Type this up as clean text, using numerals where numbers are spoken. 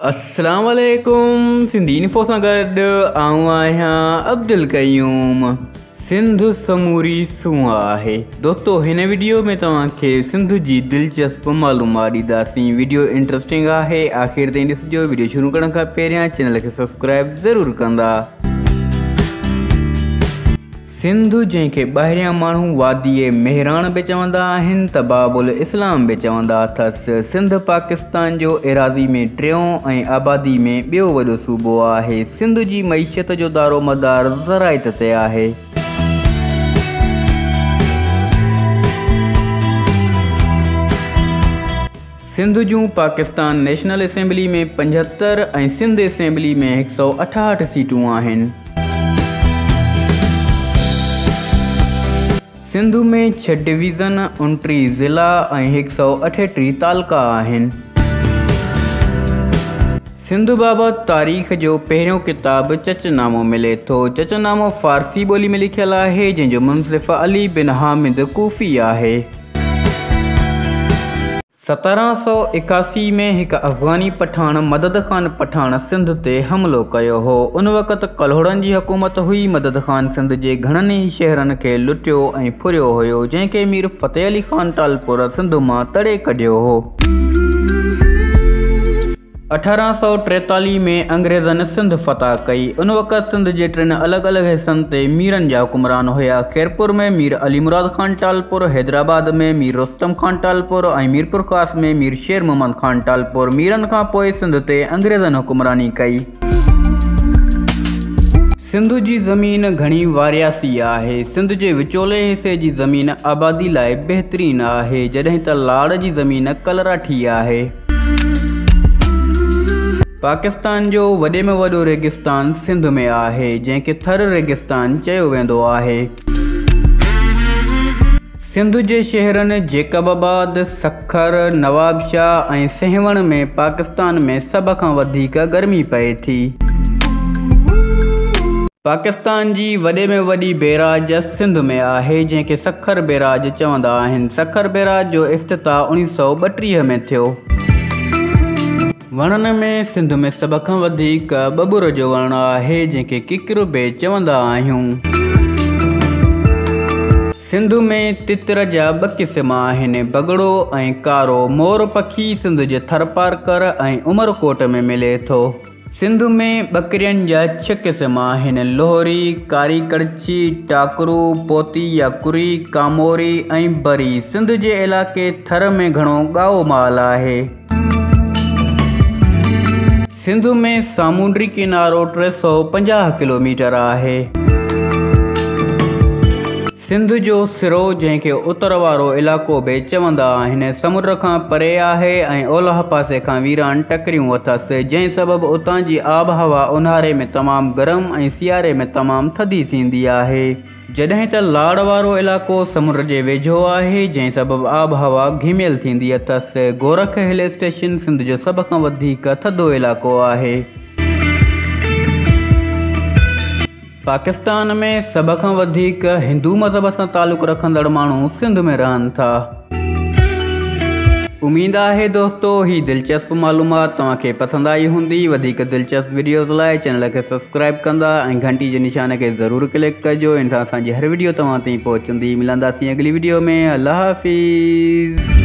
اسلام عليڪم سنڌي انفو سان گڏ آئون آهيان عبدالقيوم. سنڌ سموري سونهن آهي. دوستو هن وڊيو ۾ توهان کي سنڌ جي دلچسپ معلومات ڏينداسين. وڊيو انٽرسٽنگ آهي، آخر تائين ڏسجو. وڊيو شروع ڪرڻ کان پهريان چينل کي سبسڪرائب ضرور ڪندا. سنڌ جنهن کي ٻاهريان ماڻهو واديء مهراڻ به چوندا آهن ته باب الاسلام به چوندا اٿس. سنڌ پاڪستان جو ايراضي ۾ ٽيون ۽ آبادي ۾ ٻيو وڏو صوبو آهي. سنڌ جي معيشت جو دارومدار زراعت تي آهي. سنڌ جون Pakistan national assembly ۾ 75 ۽ Sindh assembly ۾ 168 سيٽون آهن. سنڌ ۾ 6 ڊويزن، 29 ضلعا ۽ 138 تعلقا آهن. سنڌ بابت تاريخ جو پهريون ڪتاب چچ نامو ملي ٿو. چچ نامو فارسي ٻولي ۾ لکيل آهي، جنهن جو منصف علي بن حامد ڪوفي آهي. 1781 ۾ هڪ افغاني پٺاڻ مدد خان پٺاڻ سنڌ تي حملو ڪيو هو. ان وقت ڪلهوڙن جي حڪومت هئي. مدد خان سنڌ جي گهڻن ئي شهرن کي لٽيو ۽ ڦريو هيو، جنهن کي مير فتح علي خان ٽالپر سنڌ مان تڙي ڪڍيو هو. 1843 ۾ انگريزن سنڌ فتح ڪئي. ان وقت سنڌ جي ٽن الڳ الڳ حصن تي ميرن جا حڪمران هيا. خيرپور ۾ مير علي مراد خان ٽالپر، حيدرآباد ۾ مير رستم خان ٽالپر ۽ ميرپورخاص ۾ مير شير محمد خان ٽالپر. ميرن کان پوء سنڌ تي انگريزن حڪمراني ڪئي. سنڌ جي زمين گهڻي وارياسي آهي. سنڌ جي وچولي حصي جي زمين آبادي لاء بهترين آهي، جڏهن ته لاڙ جي زمين ڪلراٺي آهي. پاڪستان جو وڏي ۾ وڏو ريگستان سنڌ ۾ آهي، جنهن کي ٿر ريگستان چيو ويندو آهي. سنڌ جي شهرن جيڪب آباد، سکر، نوابشاهه ۽ سيوهڻ ۾ پاڪستان ۾ سڀ کان وڌيڪ گرمي پئي ٿي. پاڪستان جي وڏي ۾ وڏي بيراج سنڌ ۾ آهي، جنهن کي سکر بيراج چوندا آهن. سکر بيراج جو افتتاح 1932 ۾ ٿيو. وڻن ۾ سنڌ ۾ سڀ کان وڌيڪ ٻٻر جو وڻ آهي، جنهن کي ڪڪر به چوندا آهيون. سنڌ ۾ تتر جا ٻه قسم آهن، بگڙو ۽ ڪارو. مور پکي سنڌ جي ٿرپارڪر ۽ عمرڪوٽ ۾ ملي ٿو. سنڌ ۾ ٻڪرين جا 6 قسم آهن، لوهري، ڪاري ڪڙڇي، ٽاڪرو، پوتي يا ڪري، ڪاموري ۽ بري. سنڌ جي علائقي ٿر ۾ گهڻو ڳائو مال آهي. سنڌ ۾ سامونڊي ڪنارو 350 ڪلوميٽر آهي. سنڌ جو سرو، جنهن کي اتر وارو علائقو به چوندا آهن، سمنڊ کان پري آهي ۽ اولهه پاسي کان ويران ٽڪريون اٿس، جنهن سبب اتان جي آبهوا اونهاري ۾ تمام گرم ۽ سياري ۾ تمام ٿڌي ٿيندي آهي. جڏهن ته لاڙ وارو علائقو سمنڊ جي ويجهو آهي، جنهن سبب آبهوا گهميل ٿيندي اٿس. گورک هل اسٽيشن سنڌ جو سڀ کان وڌيڪ ٿڌو علائقو آهي. پاڪستان ۾ سڀ کان وڌيڪ هندو مذهب سان تعلق رکندڙ ماڻهو سنڌ ۾ رهن ٿا. اميد آهي دوستو هي دلچسپ معلومات توهان کي پسند آئي هوندي. وڌيڪ دلچسپ وڊيوز لاء چينل کي سبسڪرائب ڪندا ۽ گهنٽي جي نشان کي ضرور ڪلڪ ڪجو، ان سان اسان جي هر وڊيو توهان تائين پهچندي. ملنداسين اڳلي وڊيو ۾. الله حافظ.